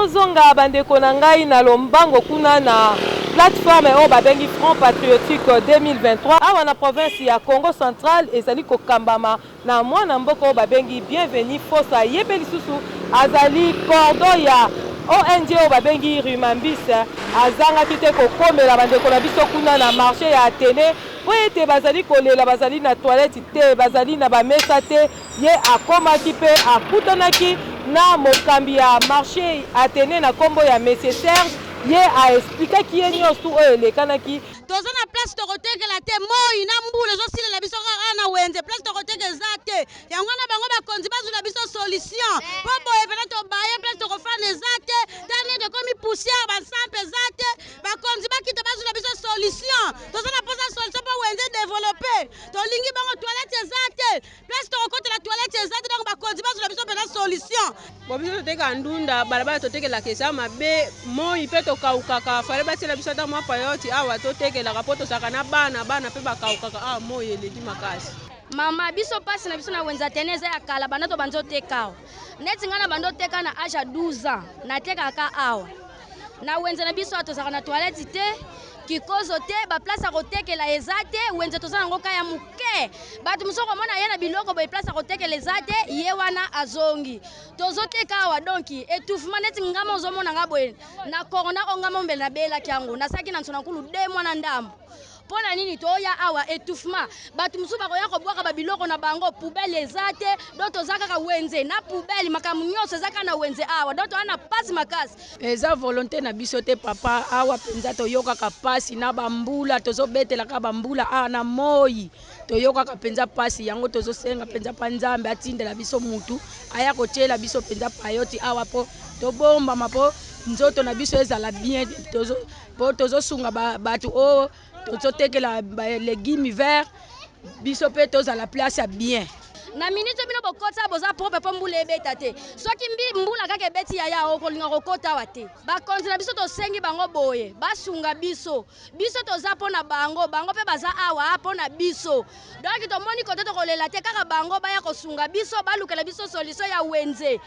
Tozonga, bandeko na ngai, na lombango kuna na plateforme oyo babengi Front Patriotique 2023 awa na province ya Congo Central. Ezali kokambama na mwana mboka oyo babengi Bienvenu Fosa. Ye mpe lisusu azali coordon ya ONG oyo babengi Rumambis. Azangaki te kokomela bandeko na biso kuna na marché ya Athénée mpo ete bazali kolela, bazali na toilette te, bazali na bamesa te. Ye akomaki mpe akutanaki na mokambi ya marché Athénée na nkombo ya Monsieur Serge. Ye aexplikaki ye nyonso oyo elekanaki. Toza na place tokotekela te. Moi na mbula ezosilela biso kaka na wenze. Place tokoteka eza te. Yango wana bango bakonzi bazwela biso solution, mpo boye pena tobaye. Place tokofanda eza te. Ta neti ekomi poussière, basampe eza te. Bakonzi bakita, bazwela biso solution. Toza na mposa solution mpo wenze développe. Tolingi bango. Toilette eza te, place tokokotela toilette eza te. Donc bakonzi bazwela biso mpena solution. Bo biso toteka ndunda, balabala totekelaka eza mabe, moi mpe tokaukaka. Fale batiela biso ata mwa paillote awa totekelaka, mpo tozalaka na bana, bana mpe bakaukaka awa, moi eleki makasi. Mama, biso mpasi na biso na wenze Athénée eza ya kala. Banda to bandi oteka awa, neti ngai na bandi oteka na âge ya 12 ans, natekaka awa na wenze na biso. Awa tozalaka na toilette te, kikozo te, baplace ya kotekela eza te. Wenze toza nango ka ya moke. Bato mosusu komona ye na biloko boye, place ya kotekela eza te, ye wana azongi. Tozoteka awa, donc étouffement. Neti ngama ozomona nga boye na corona oyo, ngama mbele nabelaki yango, nasalaki na nsona nkulu 2 mois na ndambo. Mpo na nini toya awa? Étouffement. Bato mosusu bakoya kobwaka babiloko na bango, poubelle eza te. Donc toza kaka wenze na poubelle, makambo nyonso eza kaka na wenze awa. Donc toza na pasi makasi. Eza volonté na biso te, papa. Awa mpenza toyokaka pasi na bambula, tozobetelaka bambula awa na moi, toyokaka mpenza pasi. Yango tozosenga mpenza mpa Nzambe atindela biso mutu aya kotiela biso mpenza paillote awa, mpo tobombama, mpo nzoto na biso ezala bien, mpo tozosunga bato oyo tozotekela balégumes vert. Biso mpe tozala place ya bien. Na minute bino bokota, boza propre, mpo mbula ebeta te. Soki mbula kaka ebeti, yaya, okolinga kokota awa te. Bakonzi na biso, tosengi bango boye, basunga biso. Biso toza mpo na bango, bango mpe baza awa mpo na biso. Donc tomoni kote tokolela te, kaka bango baya kosunga biso, balukela biso solution ya wenze,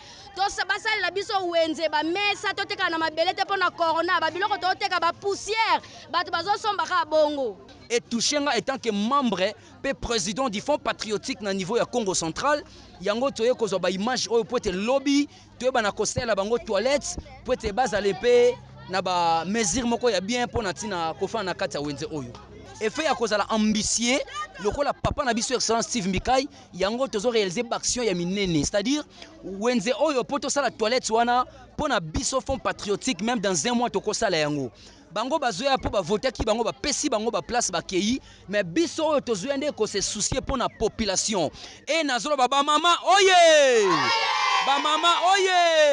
basalela biso wenze bamesa, totekala na mabele te mpo na corona. Babiloko toteka, bapoussière, bato bazosombaka bongo. Etouche nga étant que membre mpe président du Front patriotique na niveau ya Congo Central. Yango toye kozwa baimage oyo po ete lobi toyeba na kosalela bango toilette, po ete bazala mpe na bamesure moko ya bien mpo na ntina kofanda na kati ya wenze oyo. Effet ya kozala ambitieux lokola papa na biso, Excellence Steve Mbikai. Yango tozoréaliser baaction ya minene, c'est-à-dire wenze oyo, mpo tosala toilette wana mpo na biso Front patriotique, même dans un mois tokosala yango. Bango bazoya mpo bavotaki bango, bapesi bango baplace, bakei. Mais biso oyo tozoya nde kose soucier mpo na population. E nazoloba, bamama oye, bamama oye!